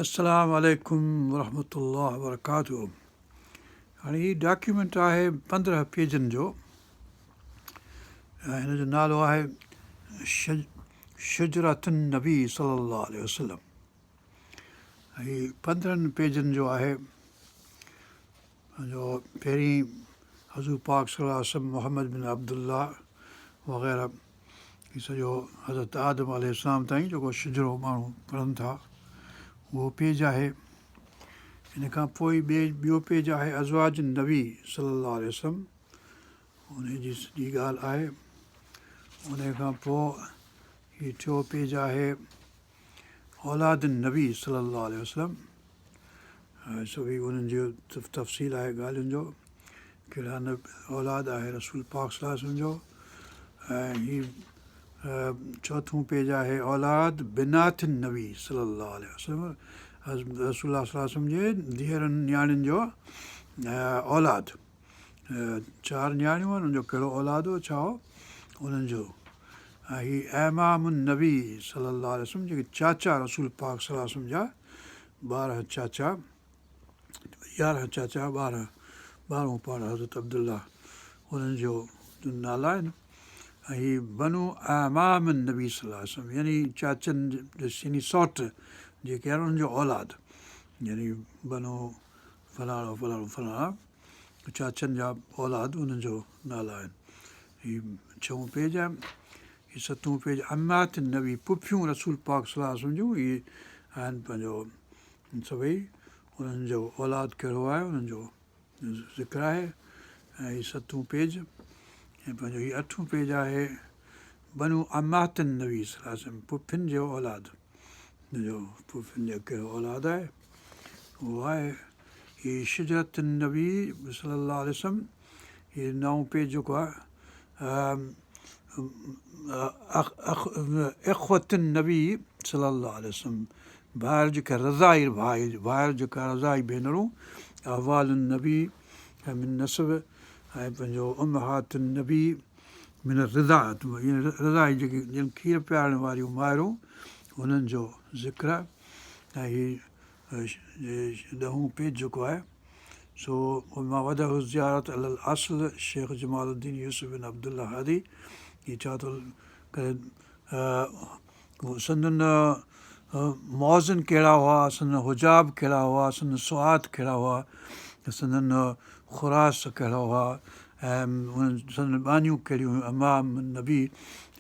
السلام عليڪم ورحمة الله وبرڪاته هاڻي هي ڊاڪيومينٽ آهي 15 پيجن جو ۽ هن جو نالو آهي شجرة النبي صلي الله عليه وسلم. هي 15 پيجن جو آهي. جو پهرين حضور پاڪ صلي الله عليه وسلم محمد بن عبدالله وغيره هي سڄو حضرت آدم عليه السلام تائين جيڪو شجرو ماڻهو پڙهن ٿا اهو پيج آهي. ان کان پوء ٻيو پيج آهي ازواج النبي صلي الله عليه وسلم، ان جي سڄي ڳالهه آهي. ان کان پوء هي ٽيون پيج آهي اولاد النبي صلي الله عليه وسلم، سڀئي انهن جو تفصيل آهي ڳالهين جو، ڪهڙا نه اولاد آهي رسول پاڪ صلي الله عليه وسلم جو. ۽ هي چوٿون پيج آهي اولاد بنات النبي صلي الله عليه وسلم، رسول الله صلي الله عليه وسلم جي ڌيئرن نياڻين جو اولاد، چار نياڻيون آهن، ان جو ڪهڙو اولاد هو ڇا هو انهن جو. ۽ هي اعمام النبي صلي الله عليه وسلم جيڪي چاچا رسول پاڪ صلي الله عليه وسلم جا 12 چاچا، 11 چاچا، 12، ٻارهون پاڻ حضرت عبدالله، انهن جو نالا آهن. ۽ هي بنو اعمام النبي صلي الله عليه وسلم يعني چاچن يعني سئوٽ جيڪي آهن انهن جو اولاد، يعني بنو فلاڻو فلاڻو فلاڻا چاچن جا اولاد انهن جو نالا آهن. هي ڇهون پيج آهي. هي ستون پيج عمات النبي، پڦيون رسول پاڪ صلي الله عليه وسلم جون اهي آهن پنهنجو سڀئي انهن جو اولاد ڪهڙو آهي انهن جو ذڪر آهي. ۽ هي ستون پيج ۽ پنهنجو هي اٺون پيج آهي بنو عمات النبي صلي الله عليه وسلم، پڦين جو اولاد، جو پڦين جو ڪهڙو اولاد آهي اهو آهي. هي شجرة النبي صلي الله عليه وسلم، هي نائون پيج جيڪو آهي اخوة النبي صلي الله عليه وسلم، ڀائر جيڪا رضائي ڀائر جيڪا رضائي ڀينرون، احوال النبي من نسب ۽ پنهنجو امهات النبي من الرضاعت، يعني رضائي جيڪي جن کير پيارڻ واريون مائرون انهن جو ذڪر آهي. ۽ هي ڏهون پيج جيڪو آهي سو ما وضع الزيارت علي الاصل شيخ جمال الدين يوسف بن عبدالله هادي، هي ڇا ٿو ڪري سندن مؤذن ڪهڙا هئا، سندن حجاب ڪهڙا هئا، سندن سعات ڪهڙا هئا، سندن خراس ڪهڙا هئا ۽ سندن ٻانهيون ڪهڙيون هيون، امام النبي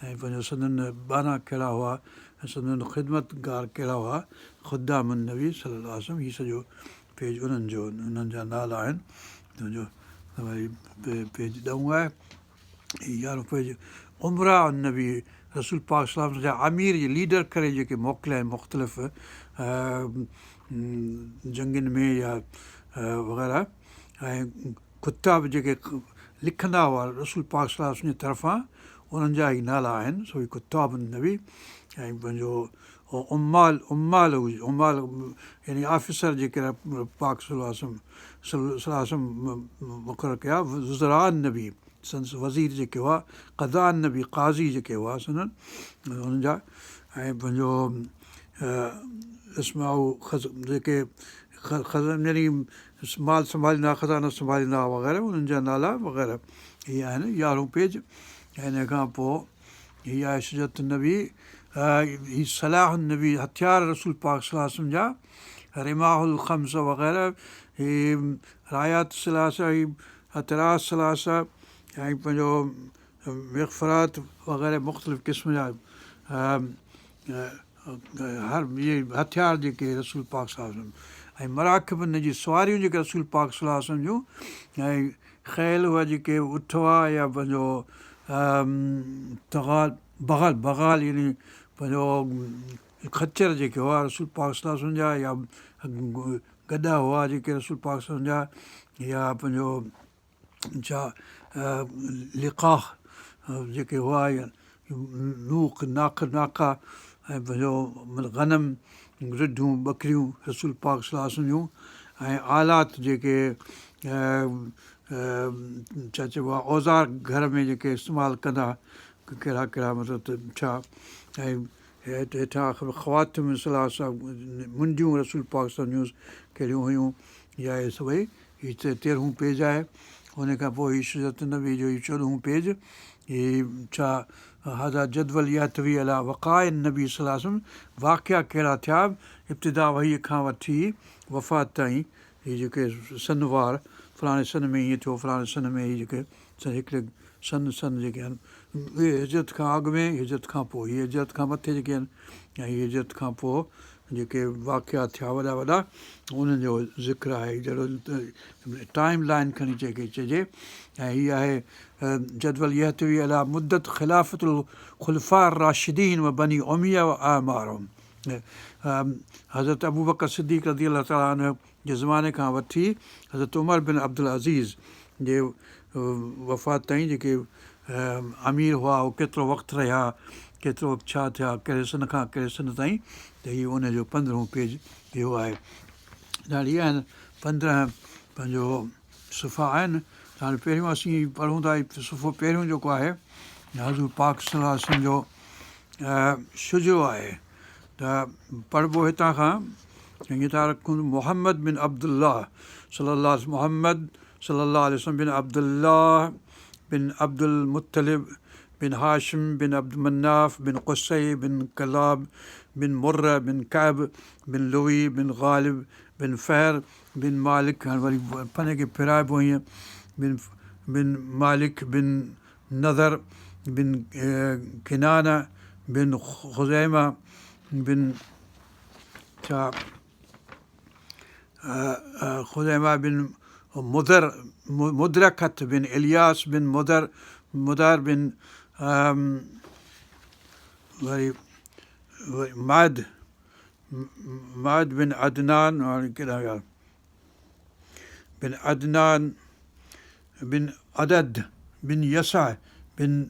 ۽ پنهنجو سندن ٻانها ڪهڙا هئا ۽ سندن خدمتگار ڪهڙا هئا، خدام النبي صلي الله عليه وسلم. هي سڄو پيج انهن جو انهن جا نالا آهن. تنهنجو وري پيج ڏهون آهي. هي يارهون پيج امراء النبي، رسول پاڪ صلي الله عليه وسلم جا امير جي ليڊر ڪري جيڪي موڪليا آهن مختلف جنگين ۾ يا وغيره، ۽ ڪتاب جيڪي لکندا هئا رسول پاڪ صلي الله عليه وسلم جي طرفان انهن جا هي نالا آهن، سو هي ڪتاب النبي. ۽ پنهنجو عمال، عمال عمال يعني آفيسر جيڪي پاڪ صلي الله عليه وسلم صلي الله عليه وسلم مقرر ڪيا، وزراء النبي سندس وزير جيڪي هئا، قضاء النبي قاضي جيڪي هئا سندن انهن جا، ۽ پنهنجو اسماء جيڪي خزان يعني مال سنڀاليندا هئا، خزانو سنڀاليندا هئا وغيره انهن جا نالا وغيره هي آهن يارهون پيج. ۽ ان کان پوء هي آهي شجرة النبي، هي سلاح النبي هٿيار رسول پاڪ صلي الله عليه وسلم جا، رماح الخمس وغيره، هي رايات ثلاثه، هي اطراس ثلاثه ۽ پنهنجو مغفرات وغيره مختلف قسم جا هر اهي هٿيار جيڪي رسول پاڪ صلي الله عليه وسلم ۽ مراڪب ان جي سواريون جيڪي رسول پاڪ صلي الله عليه وسلم جون ۽ خيل هئا جيڪي اٺ هئا يا پنهنجو تغال بغل بغال يعني پنهنجو خچر جيڪي هئا رسول پاڪ صلي الله عليه وسلم جا يا گڏهه هئا جيڪي رسول پاڪ صلي الله عليه وسلم جا يا پنهنجو ڇا لقاح جيڪي هئا يا نوق ناق ناقه ۽ پنهنجو غنم رڍون ٻڪريون رسول پاڪ صلي الله عليه وسلم جون ۽ آلات جيڪي ڇا چئبو آهي اوزار گهر ۾ جيڪي استعمال ڪندا ڪهڙا ڪهڙا مطلب ته ڇا ۽ هيٺان خواتم صلي منڊيون رسول پاڪ صلي جون ڪهڙيون هيون يا اهي سڀئي. هي 13هون پيج آهي. ان کان پوءِ هي شجرت النبي جو هي 14هون پيج. هي ڇا هذا جدول يحتوي عليٰ وقائع النبي صلي الله عليه وسلم، واقعا ڪهڙا ٿيا ابتدا وحي کان وٺي وفات تائين. هي جيڪي سنوار فلاڻي سن ۾ ائين ٿيو، فلاڻي سن ۾ هي جيڪي هڪڙي سن سن جيڪي آهن اهي هجرت کان اڳ ۾، هجرت کان پوءِ، هيءَ هجرت کان مٿي جيڪي آهن ۽ هيءَ هجرت کان پوءِ جيڪي واقعا ٿيا وڏا وڏا انهن جو ذڪر آهي. جهڙو ٽائيم لائن کڻي جيڪي چئجي. ۽ هيءَ آهي جدول يحتوي عليٰ مدت خلافت الخلفاء الراشدين و بني اميه و اعمارهم. حضرت ابو بڪر صديق رضي الله تعاليٰ عنه جي زماني کان وٺي حضرت عمر بن عبدل عزيز جي وفات تائين جيڪي امير هئا اهي ڪيترو وقت رهيا، ڪيترو وقت ڇا ٿيا، ڪهڙي سن کان ڪهڙي سن تائين، ته هيءُ ان جو 15هون پيج اهو آهي. هاڻي اهي آهن 15 پنهنجو صفحا آهن. ته هاڻي پهريون اسين پڙهون ٿا صفحو پهريون جيڪو آهي حضور پاڪ صلي الله عليه وسلم جو شجرو آهي. ته پڙهبو هتان کان ائين ٿا رکون. محمد بن عبدالله صلي الله عليه محمد صلي الله عليه وسلم بن عبدالله بن عبد المطلب بن هاشم بن عبد مناف بن قصي بن كلاب بن مره بن كعب بن لوي بن غالب بن فهر بن مالڪ. هاڻي وري پني کي ڦيرائبو ائين بن بن مالڪ بن نظر بن ڪنانه بن خزيمه بن ڇا خزيمه بن مدر مدرڪت بن الياس بن مدر مدر بن وري وري ماد ماد بن عدنان. هاڻي ڪيڏانهن ويا؟ بن عدنان بن عدد بن يسع بن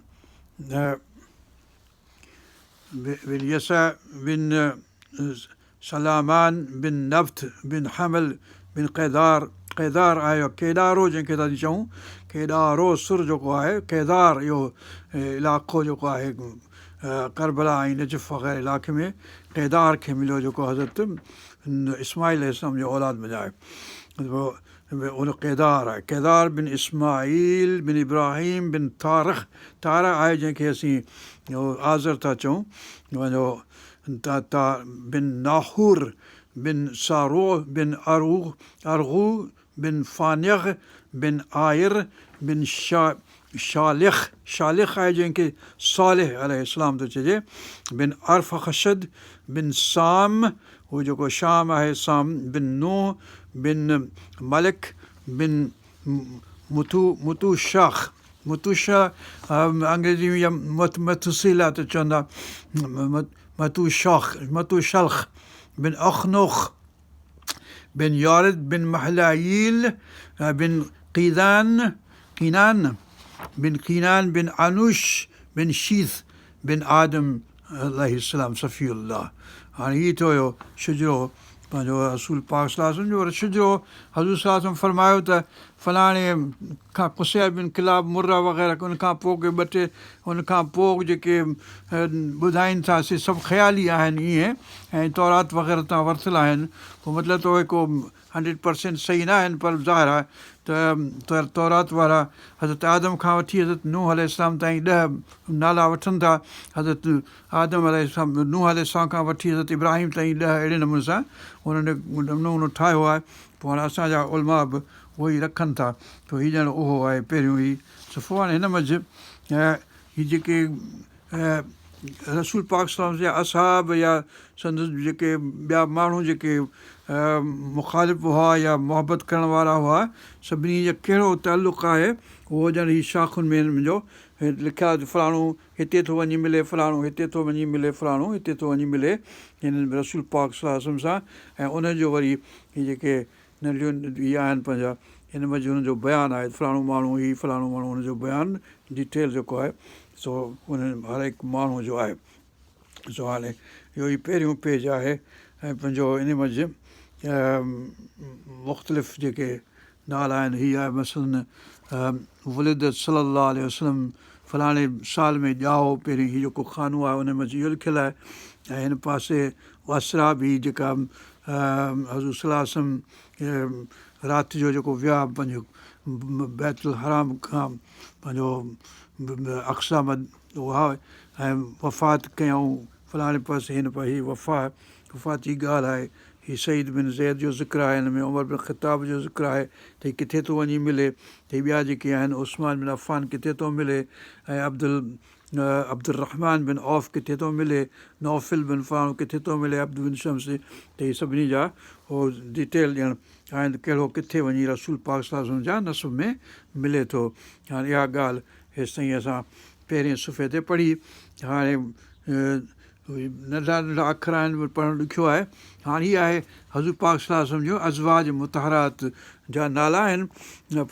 بن يسع بن سلامان بن نبت بن حمل بن قيدار. قيدار آهي ڪيڏارو جنهن کي ٿا چئون، ڪيڏارو سر جيڪو آهي قيدار اهو علائقو جيڪو آهي ڪربلا ۽ نجف وغيره علائقي ۾ قيدار کي مليو جيڪو حضرت اسماعيل اسلام جي اولاد ۾ آهي. ان قيدار آهي. قيدار بن اسماعيل بن ابراهيم بن تارخ. تارا آهي جنهن کي اسين آزر ٿا چئون. پنهنجو بن ناهور بن سارو بن ارغو بن فانيغ بن آير بن شالخ. شالخ آهي جنهن کي صالح عليه السلام ٿو چئجي. بن ارفخشد بن سام، اهو جيڪو شام آهي سام، بن نوح بن ملڪ بن متو متوشاخ. متوشا انگريزي ۾ يا متسيلا ته چوندا متوشاخ متوشلخ بن اخنوخ بن يارد بن محلايل بن قيدان قينان بن قينان بن انوش بن شيث بن آدم عليه السلام صفي الله. هاڻي هيءُ ٿيو هيو شجرو پنهنجو رسول پاڪ صلي الله عليه وسلم جو. شجرو حضور صلي الله عليه وسلم فرمايو ته فلاڻي کان قصي بن ڪلاب مره وغيره ان کان پوءِ ڪي ٻه ٽي ان کان پوءِ جيڪي ٻڌائين ٿا سي سڀ خيالي آهن ائين ۽ تورات وغيره تان ورتل آهن. پوءِ مطلب ته اهي ڪو 100% صحيح نه آهن، پر ظاهر آهي ته تورات وارا حضرت آدم کان وٺي حضرت نوح عليه السلام تائين 10 نالا وٺن ٿا. حضرت آدم عليه السلام نوح عليه السلام کان وٺي حضرت ابراهيم تائين 10 اهڙي نموني سان انهن نمونو ٺاهيو آهي. پوءِ هاڻي اسان جا علماء به اهو ئي رکن ٿا. ته هيءُ ڄڻ اهو آهي پهريون ئي صفحو. هاڻي هن منجهه هيءَ جيڪي رسول پاڪ صلي الله عليه وسلم جا اصحاب يا سندس جيڪي ٻيا ماڻهو جيڪي مخالف هئا يا محبت ڪرڻ وارا هئا، سڀني جو ڪهڙو تعلق آهي اهو ڄڻ هيءَ شاخن ۾ منهنجو لکيل فلاڻو هتي ٿو وڃي ملي، فلاڻو هتي ٿو وڃي ملي، فلاڻو هتي ٿو وڃي ملي هن رسول پاڪ صلي الله عليه وسلم سان. ۽ ان جو وري هيءَ جيڪي ننڍيون اهي آهن پنهنجا هن منجهه هن جو بيان آهي. فلاڻو ماڻهو هيءُ فلاڻو ماڻهو هن جو بيان ڊيٽيل جيڪو آهي سو انهن هر هڪ ماڻهوءَ جو آهي. سو هاڻي اهو ئي پهريون پيج آهي. ۽ پنهنجو ان منجهه مختلف جيڪي نالا آهن. هيءَ آهي مثلاً ولد صلي الله عليه وسلم فلاڻي سال ۾ ڄائو. پهرين هيءُ جيڪو خانو آهي ان منجهه اهو لکيل آهي. ۽ هن پاسي اسريٰ به جيڪا حضور صلي الله عليه وسلم رات جو جيڪو ويا پنهنجو بيت الحرام کان پنهنجو اقصيٰ اها ۽ وفات ڪيائون فلاڻي پاسي هن پاسي هي وفا وفات جي ڳالهه آهي. هي سعيد بن زيد جو ذڪر آهي هن ۾ عمر بن خطاب جو ذڪر آهي ته هي ڪٿي ٿو وڃي ملي هي ٻيا جيڪي آهن عثمان بن عفان ڪٿي ٿو ملي ۽ عبد عبدالرحمان بن عوف ڪٿي ٿو ملي نوفل بن فلاڻو ڪٿي ٿو ملي عبد بن شمس ته هي سڀني جا هو ڊيٽيل ڏيڻ آهن ته ڪهڙو ڪٿي وڃي رسول پاڪ صلي الله عليه وسلم جا نسب ۾ ملي ٿو هاڻي اها ڳالهه هيستائين اسان پهرين صفحي تي پڙهي هاڻي ننڍا ننڍا اکر آهن پر پڙهڻ ڏکيو آهي. هاڻ هي آهي حضور پاڪ صلي الله عليه وسلم جون ازواج مطهرات جا نالا آهن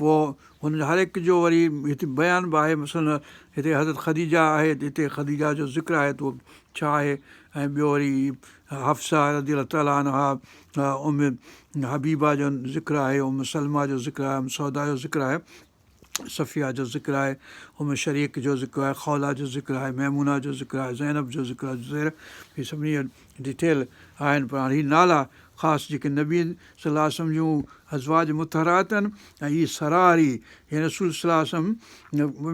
پوء هن هر هڪ جو وري هتي بيان به آهي مثلاً هتي حضرت خديجه آهي هتي خديجه جو ذڪر آهي ته اهو ڇا آهي ۽ ٻيو وري حفصه رضي الله تعالٰي عنها ام حبيبه جو ذڪر آهي ام سلمه جو ذڪر آهي ام سوده جو ذڪر آهي. صفيه جو ذڪر آهي، ام شريڪ جو ذڪر آهي، خوله جو ذڪر آهي، ميمونه جو ذڪر آهي، زينب جو ذڪر آهي، زير هي سڀني جا ڊيٽيل آهن پر هاڻي هي نالا خاص جيڪي نبي صلي الله عليه وسلم جون ازواج مطهرات آهن ۽ هي سراري يعني رسول صلي الله عليه وسلم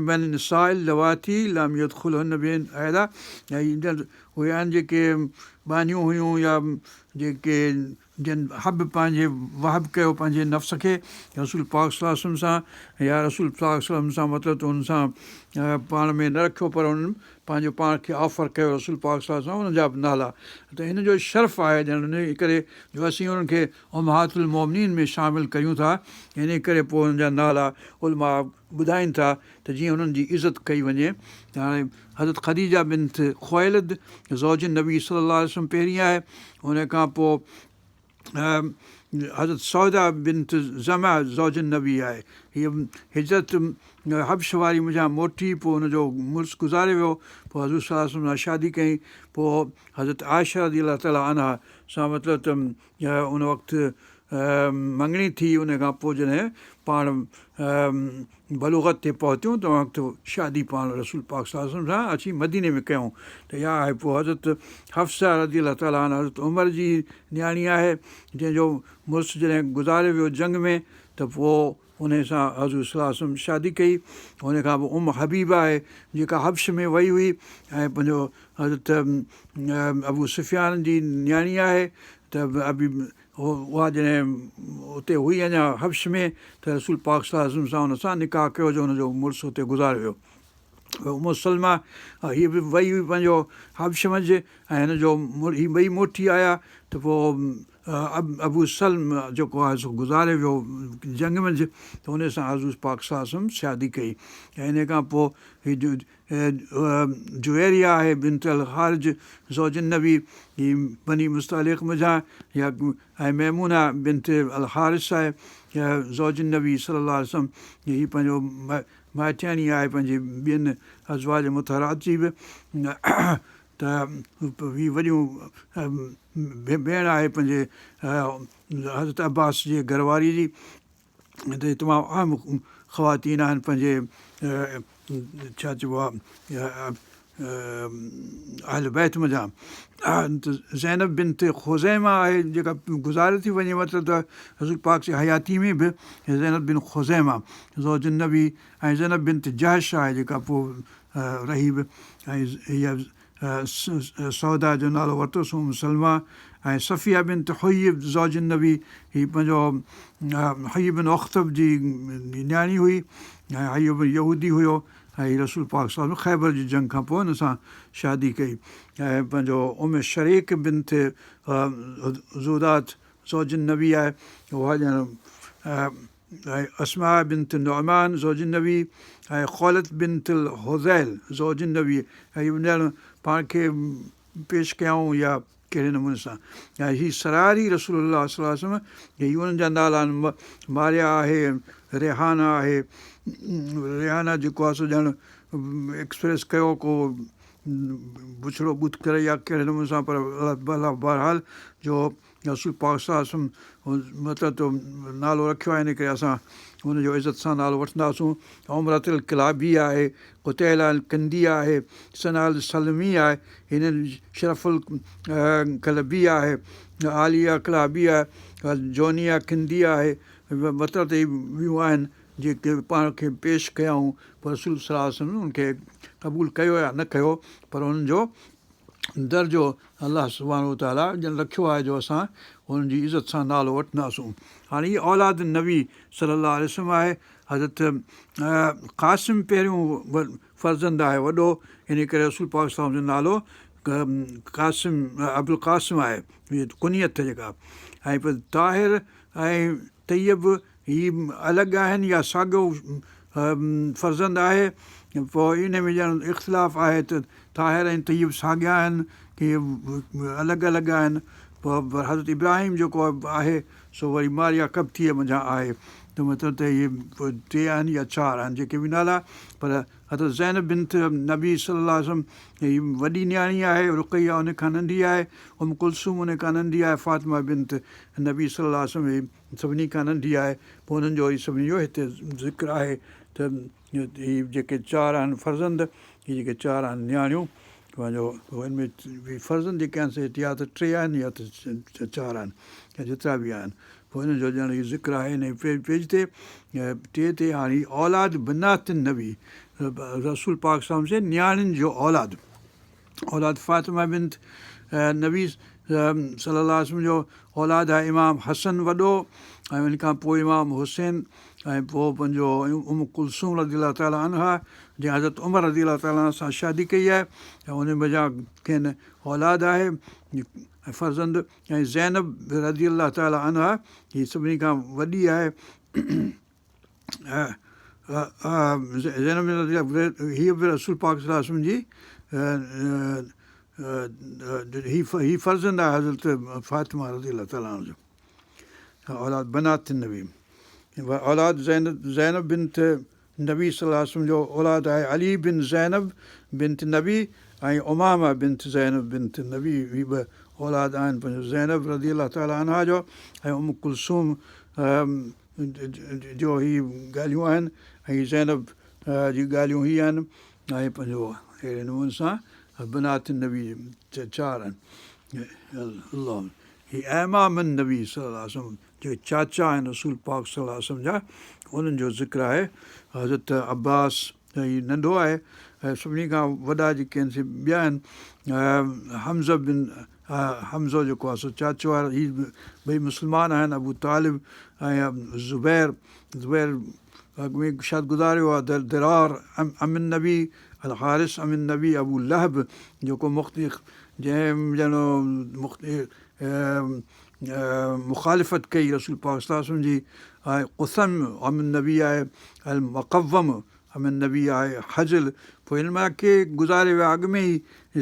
من النساء اللواتي لم يدخلهن بهن اهڙا ۽ اهي آهن جيڪي ٻانهيون هيون يا جيڪي جن هب پنهنجي وهب ڪيو پنهنجي نفس کي رسول پاڪ صلي الله عليه وسلم سان يا رسول پاڪ صلي الله عليه وسلم سان مطلب ته ان سان پاڻ ۾ نه رکيو پر انهن پنهنجو پاڻ کي آفر ڪيو رسول پاڪ صلي الله عليه وسلم انهن جا به نالا ته ان جو شرف آهي ڄڻ ان ڪري جو اسين انهن کي امهات المومنين ۾ شامل ڪريون ٿا ان ڪري پوء انهن جا نالا علماء ٻڌائين ٿا ته جيئن انهن جي عزت ڪئي وڃي ته هاڻي حضرت خديجه بنت خويلد زوج النبي صلي الله عليه وسلم پهرين آهي ان کان پوء حضرت سوده بنت زمعه زوج النبي آهي هيء هجرت حبش واري منجهان موٽي پوء ان جو مڙس گذاري ويو پوء حضور صلي الله عليه وسلم سان شادي ڪيائين پوء حضرت عائشه رضي الله تعالٰي عنها سان مطلب ته ان وقت مڱڻي ٿي ان کان پوء جڏهن پاڻ بلوغت تي پهتيون ته ان وقت شادي پاڻ رسول پاڪ صلي الله عليه وسلم سان اچي مديني ۾ ڪيائون ته اها آهي پوء حضرت حفصه رضي الله تعالٰي عنها حضرت عمر جي نياڻي آهي جنهن جو مڙس جڏهن گذاري ويو جنگ ۾ ته پوء انهيء سان حضور صلي الله عليه وسلم شادي ڪئي. ان کان پوء ام حبيبه آهي جيڪا حبش ۾ وئي هئي ۽ پنهنجو حضرت ابو سفيان جي نياڻي آهي ته ابي اها جڏهن اتي هئي اڃا حبش ۾ ته رسول پاڪ صلي الله عليه وسلم سان ان سان نڪاح ڪيو جو ان جو مڙس اتي گذاري ويو. ام سلمه هيء به وئي هئي پنهنجو حبش منجهه ۽ هن جو هي ٻئي موٽي آيا ته پوء ابو سلم جيڪو آهي سو گذاري ويو جنگ منجهه ته ان سان حضور پاڪ صلي الله عليه وسلم شادي ڪئي ۽ ان کان پوء هي جويريه آهي بنت الحارث زوج النبي هي بني مصطلق منجهان يا ۽ ميمونه بنت الحارث آهي زوج النبي صلي الله عليه وسلم هي پنهنجو مائٽياڻي آهي پنهنجي ٻين ازواج مطهرات جي به ته هي وڏيون ڀيڻ آهي پنهنجي حضرت عباس جي گهر واري جي ته تمام اهم خواتين آهن پنهنجي ڇا چئبو آهي اهل بيت منجهان ته زينب بنت خزيمه آهي جيڪا گذاري ٿي وڃي مطلب ته حضور پاڪ جي حياتي ۾ به زينب بن خزيمه زوج النبي ۽ زينب بنت جحش آهي جيڪا پوء رهي به ۽ هيء سوده جو نالو ورتو سو ام سلمه ۽ صفيه بنت حيي زوج النبي هي پنهنجو حيي بن اخطب جي نياڻي هئي ۽ حيي به يهودي هيو ۽ هي رسول پاڪ صلي الله عليه وسلم خيبر جي جنگ کان پوء هن سان شادي ڪئي ۽ پنهنجو ام شريڪ بنت زودات زوج النبي آهي اها ڄڻ ۽ اسماء بنت نعمان زوج النبي ۽ خولة بنت الهذيل زوج النبي ۽ اهي ڄڻ پاڻ کي پيش ڪيائون يا ڪهڙي نموني سان ۽ هي سراري رسول الله صلي الله عليه وسلم هي انهن جا نالا آهن ماريه آهي ريحانه آهي ريحانه جيڪو آهي سو ڄڻ ايڪسپريس ڪيو ڪو بڇڙو ٻوٿ ڪري يا ڪهڙي نموني سان پر بهرحال جو رسول پاڪ صلي الله عليه وسلم مطلب ته نالو رکيو آهي ان ڪري اسان ان جو عزت سان نالو وٺنداسون. عمرة الڪلابي آهي، قتيله الڪندي آهي، ثناء السلمي آهي، هن شرف الڪلبي آهي، عاليه ڪلابي آهي، جونيه ڪندي آهي، مطلب ته هي ٻيون آهن جيڪي پاڻ کي پيش ڪيائون پوء رسول صلي الله عليه وسلم ان کي قبول ڪيو يا نه ڪيو پر انهن جو درجو الله سبحانه وتعاليٰ ڄڻ رکيو آهي جو اسان انهن جي عزت سان نالو وٺنداسون. هاڻي هي اولاد النبي صلي الله عليه وسلم آهي. حضرت قاسم پهريون فرزند آهي وڏو، انهي ڪري رسول پاڪ صلي الله عليه وسلم جو نالو قاسم ابوالقاسم آهي، ڪنيت جيڪا ۽ پوء طاهر ۽ طيب هي الڳ آهن يا ساڳيو فرزند آهي؟ پوء ان ۾ ڄڻ اختلاف آهي ته طاهر ۽ طيب ساڳيا آهن ڪي الڳ الڳ آهن. پوء حضرت ابراهيم جيڪو آهي سو وري ماريه قبطيء منجهان آهي ته مطلب ته اهي ٽي آهن يا چار آهن جيڪي به نالا پر حضرت زينب بنت نبي صلي الله عليه وسلم هي وڏي نياڻي آهي، رقيه ان کان ننڍي آهي، ام ڪلثوم ان کان ننڍي آهي، فاطمه بنت نبي صلي الله عليه وسلم هي سڀني کان ننڍي آهي، پوء انهن جو وري سڀني جو هتي ذڪر آهي ته هي جيڪي چار آهن فرزند، هي جيڪي چار آهن نياڻيون، پنهنجو ان ۾ فرزند جيڪي آهن سي يا ته ٽي آهن يا ته چار آهن يا جيترا به آهن پوء انهن جو ڄڻ هي ذڪر آهي انهي پيج تي ٽي تي هاڻي اولاد بنات النبي رسول پاڪ صلي الله عليه وسلم جي نياڻين جو اولاد اولاد فاطمه بنت نبي صلي الله عليه وسلم جو اولاد آهي امام حسن وڏو ۽ ان کان پوء امام حسين ۽ پوء پنهنجو ام ڪلثوم رضي الله تعالٰي عنها جنهن حضرت عمر رضي الله تعالٰي عنه سان شادي ڪئي آهي ۽ ان منجهان کين اولاد آهي ۽ فرزند ۽ زينب رضي الله تعالٰي عنها هي سڀني کان وڏي آهي زينب هيء به رسول پاڪ صلي الله عليه وسلم جي هي فرزند آهي حضرت فاطمه رضي الله تعالٰي عنها جو اولاد بنات النبي اولاد زينب زينب بنت نبي صلي الله عليه وسلم جو اولاد آهي علي بن زينب بنت نبي ۽ امامه بنت زينب بنت نبي هي ٻه اولاد آهن پنهنجو زينب رضي الله تعالٰي عنها جو ۽ ام ڪلثوم جو هي ڳالهيون آهن ۽ زينب جي ڳالهيون هي آهن ۽ پنهنجو اهڙي نموني سان بنات النبي چار آهن الله هي اعمام النبي صلي الله عليه وسلم جيڪي چاچا آهن رسول پاڪ صلي الله عليه وسلم جا انهن جو ذڪر آهي حضرت عباس هي ننڍو آهي ۽ سڀني کان وڏا جيڪي آهن سي ٻيا آهن حمزه بن حمزو جيڪو آهي سو چاچو آهي هي ٻئي مسلمان آهن ابو طالب ۽ زبير زبير اڳ ۾ شايد گذاريو آهي ضرار عم النبي الحارث عم النبي ابو لهب جيڪو مختلف جنهن ڄڻ مختلف مخالفت ڪئي رسول پاڪ صلي الله عليه وسلم جي ۽ قثم عم النبي آهي المقوم عم النبي آهي حجل پوء هن مان ڪي گذاري ويا اڳ ۾ ئي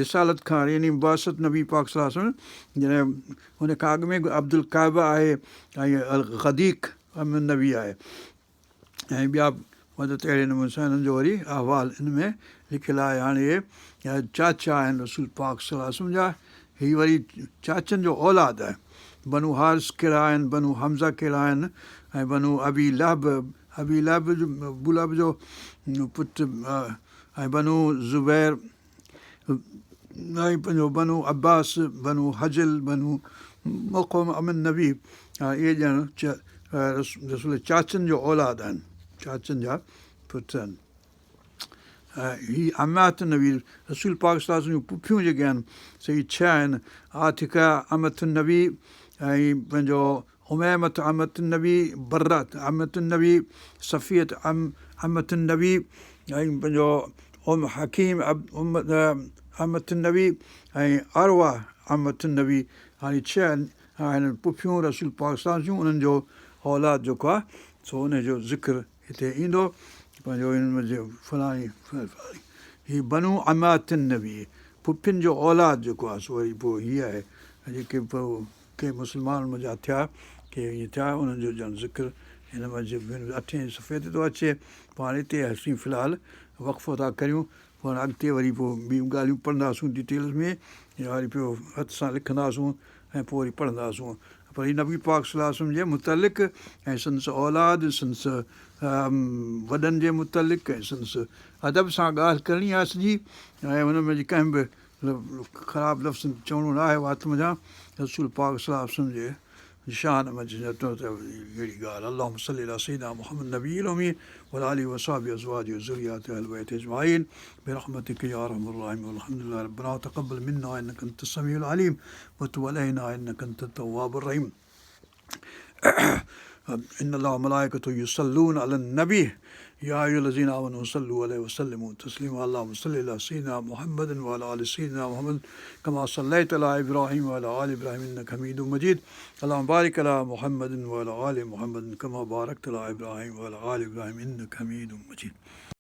رسالت کان يعني بعثت نبي پاڪ صلي الله عليه وسلم جڏهن ان کان اڳ ۾ عبدالڪعبه آهي ۽ الغديق عم النبي آهي ۽ ٻيا مطلب ته اهڙي نموني سان انهن جو وري احوال ان ۾ لکيل آهي. هاڻي اهي چاچا آهن رسول پاڪ صلي الله عليه وسلم جا. هي وري چاچن جو اولاد آهي. بنو حارث ڪهڙا آهن، بنو حمزه ڪهڙا آهن ۽ بنو ابي لهب، ابي لهب جو ابو لهب جو پٽ ۽ بنو زبير ۽ پنهنجو بنو عباس، بنو حجل، بنو مقوم عم النبي اهي ڄڻ رسول چاچن جو اولاد آهن، چاچن جا پٽ آهن. هي عمات النبي رسول پاڪ صلي الله عليه وسلم جون پڦيون جيڪي آهن سي هي ڇهه آهن، عاتڪه عمة النبي ۽ پنهنجو اميمة عمة النبي، برة عمة النبي، صفية عمة النبي ۽ پنهنجو ام حڪيم عمة النبي ۽ ارويٰ عمة النبي هاڻي ڇهه آهن پڦيون رسول پاڪ صلي الله عليه وسلم جون انهن جو اولاد جيڪو آهي سو ان جو ذڪر هتي ايندو پنهنجو ان ۾ فلاڻي فلاڻي هي بنو عمات النبي پڦين جو اولاد جيڪو آهي سو وري پوء هي آهي جيڪي پوء ڪي مسلمان منجهان ٿيا، ڪي ائين ٿيا، انهن جو ڄڻ ذڪر هن منجهه اٺين صفحي تي ٿو اچي. پوء هاڻي هتي اسين في الحال وقفو ٿا ڪريون. پوء هاڻي اڳتي وري پوء ٻيون ڳالهيون پڙهنداسون ڊيٽيلز ۾ يا وري پيو هٿ سان لکنداسون ۽ پوء وري پڙهنداسون پر هي نبي پاڪ صلي الله عليه وسلم جي متعلق ۽ سندس اولاد سندس وڏن جي متعلق ۽ سندس ادب سان ڳالهه ڪرڻي آهي سڄي ۽ ان ۾ جي ڪنهن به خراب لفظ چوڻو نه آهي وات منجهان رسول پاڪ صلي الله عليه وسلم جي شان منجهه ته اهڙي ڳالهه اللهم صل علي سيدنا محمد النبي الامي وعلي آله وصحبه ازواجه وذرياته اهل بيته اجمعين برحمتك يا ارحم الراحمين والحمد لله ربنا تقبل منا انك انت السميع العليم وتب علينا انك انت التواب الرحيم ان الله وملائڪته يصلون علي النبي يا ايها الذين آمنوا صلوا عليه وسلموا تسليما اللهم صل علي سيدنا محمد وعلي آل سيدنا محمد كما صليت علي ابراهيم وعلي آل ابراهيم انك حميد مجيد اللهم بارك علي محمد وعلي آل محمد كما باركت علي ابراهيم وعلي آل ابراهيم انك حميد مجيد.